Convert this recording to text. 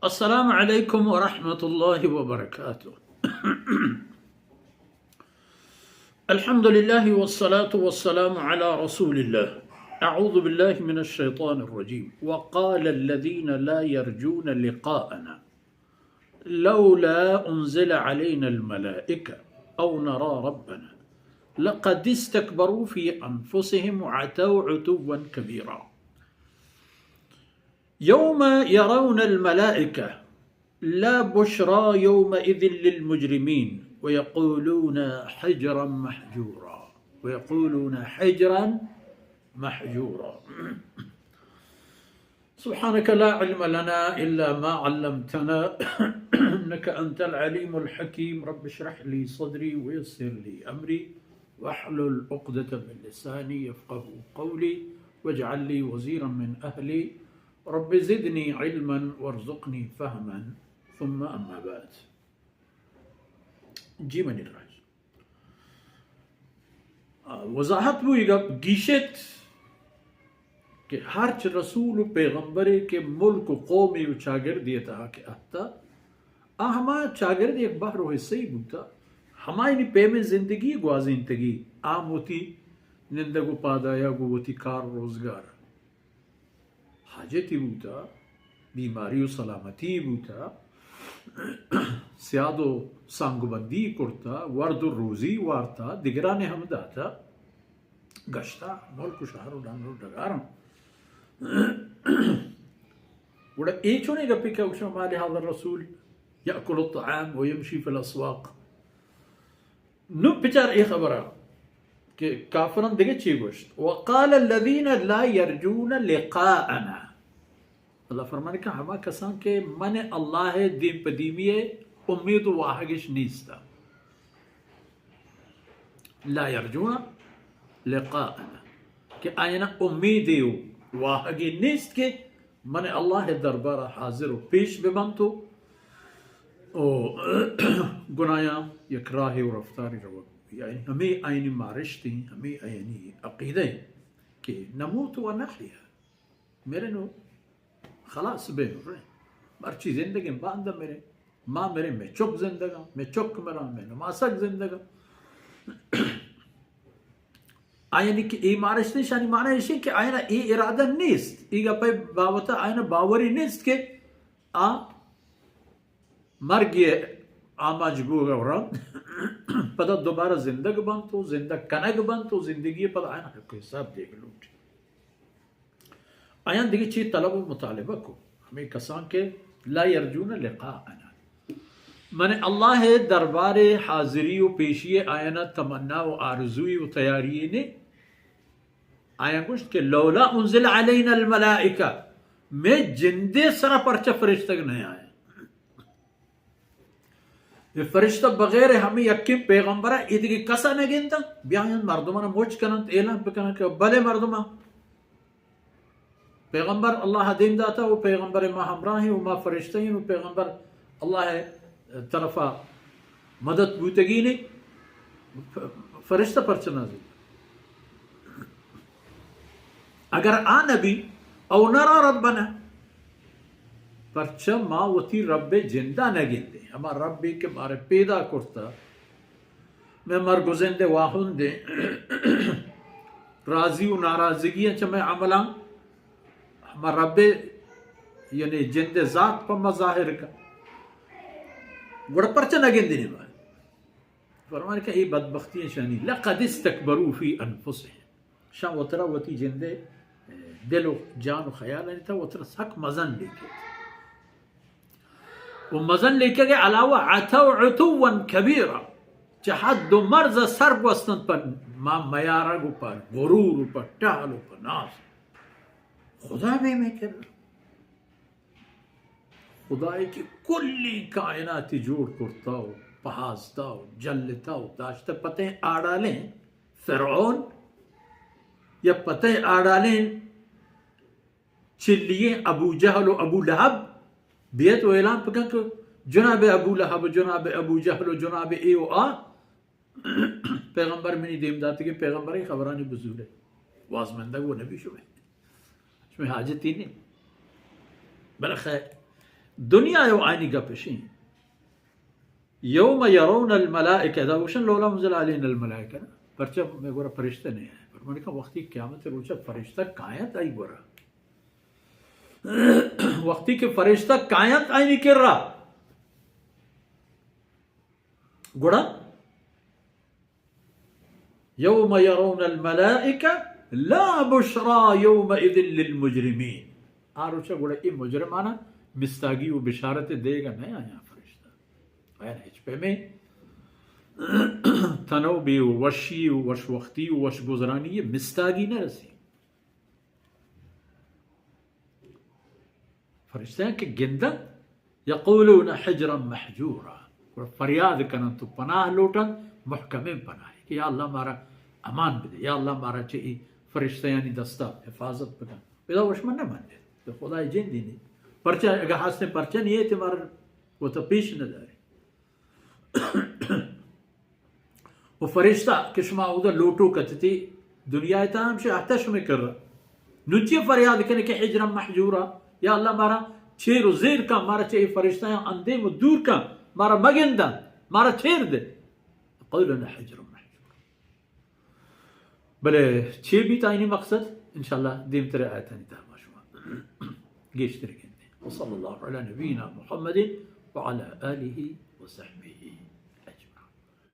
السلام عليكم ورحمة الله وبركاته. الحمد لله والصلاة والسلام على رسول الله. أعوذ بالله من الشيطان الرجيم. وقال الذين لا يرجون لقاءنا لولا أنزل علينا الملائكة أو نرى ربنا لقد استكبروا في أنفسهم وعتوا عتوا كبيرا. يوم يرون الملائكة لا بشرى يومئذ للمجرمين ويقولون حجرا محجورا، ويقولون حجرا محجورا. سبحانك لا علم لنا إلا ما علمتنا إنك أنت العليم الحكيم. رب اشرح لي صدري ويسر لي أمري واحلل عقدة من لساني يفقهوا قولي واجعل لي وزيرا من أهلي رب زدني علما وارزقني فهما. ثم أما بعد. جی منی راج، آ، وضاحت بو، اے گپ گیشت کہ ہرچ رسول و پیغمبرے کہ ملک و قومے و چاگردے تہا کہ اہتا، آ ہما چاگرد یک بہر و حصہ ای بوتا، ہمایانی پیمیں زندگی گوازینتگی، آ وتی نندگ و پادایگ و وتی کار و روزگار حاجتی بوتا، بیماری و سلامتی بوتا، سیاد و سانگبندی کرتا، ورد و روزی وارتا، دگران ہم داتا، گشتا ملک و شہر و ڈن و ڈگارم. گڑا اے چونے گپی کہ گوشن ما لهذا الرسول يأكل الطعام ويمشي في الأسواق. نو بچار اے خبرا کہ کافران دگہ چی گوشت؟ وقال الذين لا يرجون لقاءنا. اللہ فرمانے کہ ہما کسان کہ من اللہ دیم پہ دیمی امید و واہگش نیستا. لا يرجون لقاءنا، کہ آیانا امیدے و واہگے نیست کہ من اللہ دربارا حاضر و پیش ببنت و، و گنایا یک راہے و رفتاری روگ. یعنی ہمیں آئینی مارشت ہیں، ہمیں آئینی عقیدہ ہیں کہ نموت و نحیا، مرن و خلاص بے مرن. مرچی زندگیں باندا مرن، ما مرن، مئے چک زندگاں، مئے چک مراں، مئے نماسگ زندگاں. آیانی کہ اے مارشت نشانی معنی ایشی کہ آیانا اے ارادہ نیست، اے گپے بابت آیانا باوری نیست کہ آ مرگی آماچ بوگ و رند پدا دوبارہ زندگ بنت و زندگ کنگ بنت و زندگی پدا آیانا حق و حساب دیگ لوٹ. آیان دگہ چی طلب و مطالبہ کو؟ ہمیں کسان کہ لا يرجون لقاءنا. من اللہ دربار حاضری و پیشی آیانا تمنا و آرزوی و تیاری نے. آیان گوشت کہ لولا انزل علينا الملائکہ، میں جندے سرا پرچہ فرشتگ نہ آئے. اے فرشتہ بغیر ہمیں یکیں پیغمبر ء ایدگہ کس ء نہ گنداں، بیاینت مردمان ء مچ کننت، اعلان بکننت کہ بلے مردمان، پیغمبر اللہ ء دیم داتا و پیغمبر ما ہمراہ ہیں و ما فرشتہ ہیں و پیغمبر اللہ ء طرفا مدد بوتگین. فرشتہ پرچہ نازل؟ اگر آ نبی، او نرا ربنا، پرچہ ما وتی رب ء جندا نہ گندیں؟ ہما ربے کہ مارا پیدا کرتا، مئے مرگ و زند ء واہندیں، راضی و ناراضگی چہ مئے عملاں، ہما رب ء یعنی جند ء ذات پہ ما ظاہر کا، گڑا پرچہ نہ گندیں ما؟ فرمان کہ اے بدبختی شانی، لقد استكبروا في انفسهم، شان وترا وتی جندے دل و جان و خیال انت، وترا سک مزن لیکت و مزن لیکگ علاوہ عتوا عتوا کبیرا، چہ حد و مرز سر گوستن پر ما میارگ و پر غرور و پر ٹہل و پر ناز. خدا بے میں کرنا. خدائے کہ کلی کائناتی جوڑ کرتا و پہازتا و جلتا و داشتہ، پتہ آڑالیں فرعون یا پتہ آڑالیں چلییں ابو جہل و ابو لہب بیت و اعلان بکن کہ جناب ابو لہب و جناب ابو جہل و جناب اے و آ پیغمبر منی دیم داتگیں پیغمبریں خبرانی بزورے، وازمندگ و نبی شمئے، شمئے حاجتی نی. بلے خیر، دنیا ءَ آئینی گپ اشیں، یوم یرون الملائکہ، دا گوشن لولا انزل علینا الملائکہ، پرچہ مئے گورا فرشتہ نہ آئے؟ فرمانی کہ وقتی قیامت روچا فرشتہ کاینت آئی گورا، وقتی کہ فرشتہ کاینت آئینی کرا، گڑا یوم یرون الملائکہ لا بشری یومئذ للمجرمین، آ روچا گڑا اے مجرمانا مستاگی و بشارت دیگا نہ آیاں فرشتہ، آیاں ہچ پیمیں تنوبی و وشی و وش وقتی و وش گزرانی مستاگی نہ رسی۔ فرشتیاں کہ گندنت، یقولون حجرا محجورا، گڑا فریاد کننت و پناہ لوٹنت، محکمیں پناہ، کہ یا اللہ مارا امان بدے، یا اللہ مارا چہ اے فرشتیانی دستا حفاظت بکن۔ ادا وش من نہ منت، تو خدای جندی نی۔ پرچہ اگہ ہستیں پرچہ نیت مارا وتا پیش نہ داری۔ و فرشتہ کہ شما اودا لوٹوک اتتی دنیا ءِ تہا، ہمشی اہتہ شمئے کرا۔ نوں چی فریاد کنے کہ حجرا محجورا، یا اللہ مارا چیر و زیر کن، مارا چہ اے فرشتیاں اندیم و دور کن، مارا مگندن، مارا چیر دے۔ قولنا حجرا محجورا۔ بلے چے بیت آئینی مقصد؟ انشاءاللہ دیمترے آیتانی تہا ما شما گیشتر گندیں۔ وصلی اللہ علی نبینا محمد وعلی آلہ وصحبہ۔